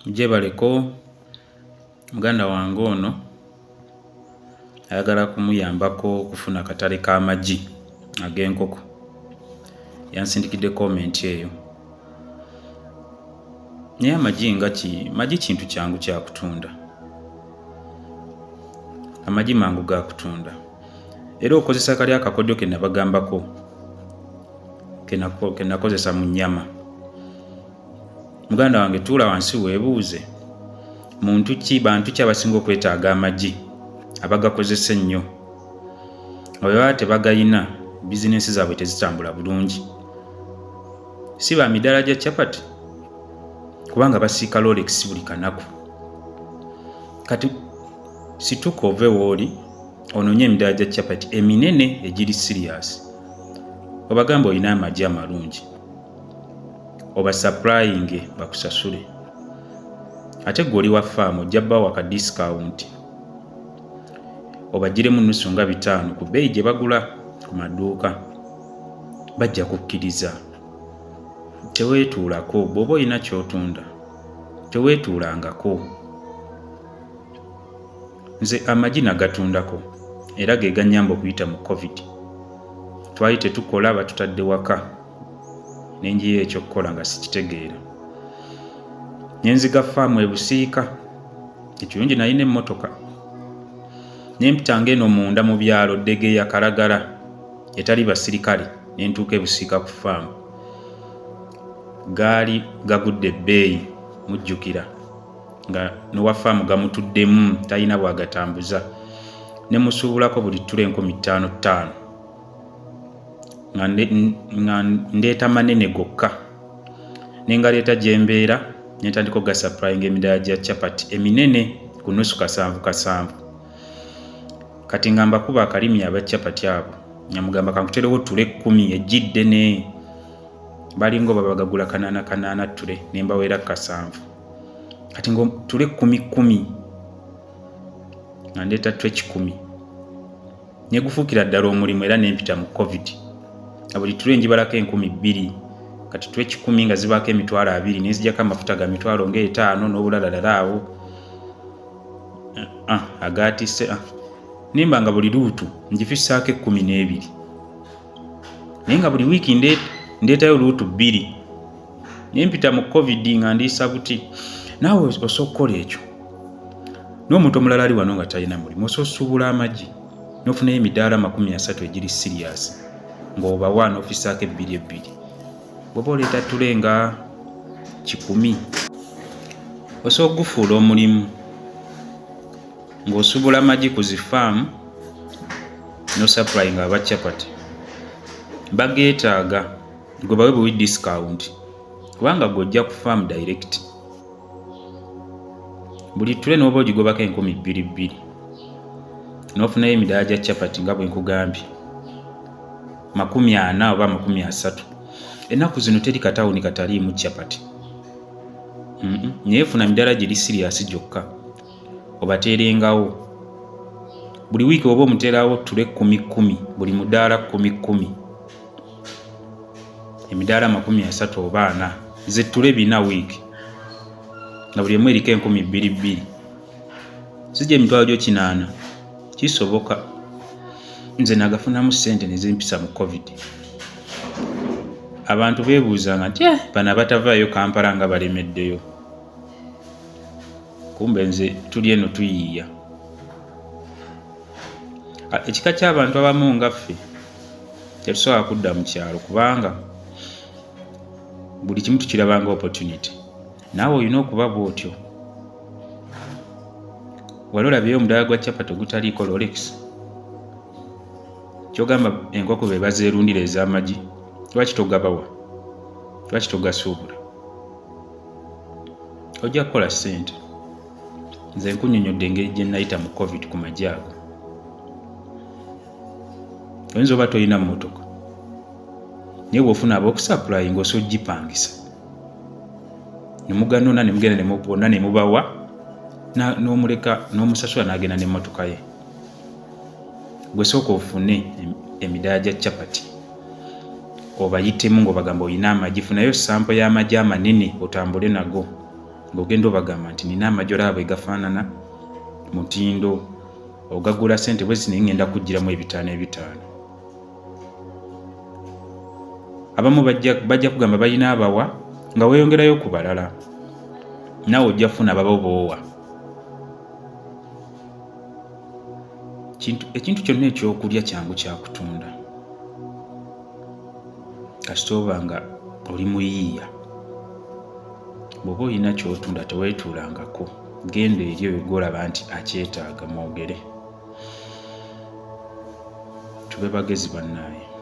Gyebaleko muganda wange ono ayagala kumuyambako okufuna akatale k'amagi ag'enkoko. Yansindikidde comment eyo. Naye amagi nga ki magi kintu kyangu kya kutunda. Amagi mangu ga kutunda. Era okozesa kali akakodyo ke nabagambako ke nakozesa mu nnyama. Muganda wange tuula wansi weebuuze muntu ki bantu ki abasinga okwetaaga amagi abagakozesa ennyo nga bwe baba tebagayina bizinensi zaabwe tezitambula bulungi si ba midaala gya chapati kubanga basiika rolex buli kanaku kati situka ove wooli ononye emidaala gya chapati eminene egiri siriyasi obagamba olina amagi amalungi obasupplyinge bakusasule ate gwe oli wa faamu ojja bawa ka discount obagiremu nusu nga 5 ku bbeeyi gye bagula ku maduuka, bajja kukkiriza. Teweetuulako, bw'oba olina ky'otunda teweetuulangako. Nze amagi nagatundako era ge gannyamba okuyita mu covid. Twali tetukola, batutadde waka ne njiya ekyokukola nga sikitegeera. Ne nziga faamu e Busiika, ekirungi nalina emmotoka. Ne mpitanga eno munda mu byalo Ddegeya, Kalagala etali basirikale ne ntuuka e Busiika ku faamu. Gaali gagudde ebbeeyi mujjukira nga n'owa faamu gamutuddemu talina bw'agatambuza. Ne musuubulako buli ttule 5000 ttaano. Nga ndeeta manene gokka ne ngaleeta gye mbeera ne ntandika okugasappulayinga emidaala gya chapati eminene ku nusu kasanvu kasanvu. Kati nga mbakuba akalimi aba chapati abo nga mugamba kankuterewo ttule 10 eggi ddene balinga oba bagagula kanaana kanaana ttule ne mbaweera kasanvu. Kati nga ttule 10 10 nga ndeeta ttule 100. Ne gufuukira ddala omulimu era ne mpita mu covid nga buli ttule ngibalako 2000 kati ttule 100 nga zibaako 20,000 ne nzijako amafuta ga mitwalo nga etaano n'obulalalala awo agaatisse nemba nga buli luutu ngifissaako 12 naye nga buli wiiki ndeetayo luutu 2 ne mpita mu covid nga ndiisa buti. Naawe osobola okukola ekyo. N'omuntu omulala ali wano nga talina mulimu osobola osuubula amagi n'ofunayo emidaala 30 egiri siriyasi ng'obawa n'ofissaako ebbiri ebbiri. Bw'oba oleeta ttule nga 100 osobola okugufuula omulimu ng'osuubula amagi ku zi faamu n'osupplyinga aba chapati. Bageetaaga gwe bawe buwi discount kubanga gwe ojja ku faamu direct. Buli ttule n'oba ogigobako 2000 n'ofunayo emidaala gya chapati nga bwe nkugambye 40 oba 30. Ennaku zino teri katawuni kataliimu chapati. Naye funa midaala giri siriyasi gyokka obateerengawo. Buli wiiki oba omuteerawo ttule 10 10 buli mudaala 10 10 emidaala 30 oba 40 ze ttule 4 wiiki nga buli emu eriko 2000 bbiri zijja emitwalo gyo 8 kisoboka. Nze nagafunamu ssente ne zimpisa mu covid. Abantu beebuuzanga nti bano abatavaayo Kampala nga balemeddeyo. Kumbe nze tuli eno tuyiiya. Ekika ky'abantu abamu nga ffe tetusobola kudda mu kyalo kubanga buli kimu tukiraba nga opportunity. Naawe olina okuba bw'otyo. Wali olabyeyo omudaala gwa chapati ogutaliiko Rolex? Ky'ogamba enkoko be bazeerundira ez'amagi, lwaki togabawa? Lwaki togasuubula? Ojja kukola ssente. Nze nkunnyonnyodde engeri gye nayita mu covid ku magi ago. Oyinza oba tolina mmotoka naye bw'ofuna ab'okusapulayinga osobola ogipangisa ne muganona ne mugenda bonna ne mubawa n'omuleka n'omusasula n'agenda n'emmotoka ye. Gwe sooka ofune emidaala gya chapati obayitemu ng'obagamba olina amagi, funayo sampo y'amagi amanene otambule nago. Ng'ogenda obagamba nti nina amajolaba bwe gafaanana, mutindo, ogagula sente bwezi, naye ngenda kuggyiramu 5 5. Abamu bajja kugamba balina abawa, nga weeyongerayo ku balala, naawe ojja kufuna ababo boowa. Ekintu kyonna ekyokulya kyangu kyakutunda kasita oba nga oli muyiiya. Bw'oba olina ky'otunda, teweetuulangako, genda eri oyo gw'olaba nti akyetaaga, mwogere. Tube bagezi bannaaye.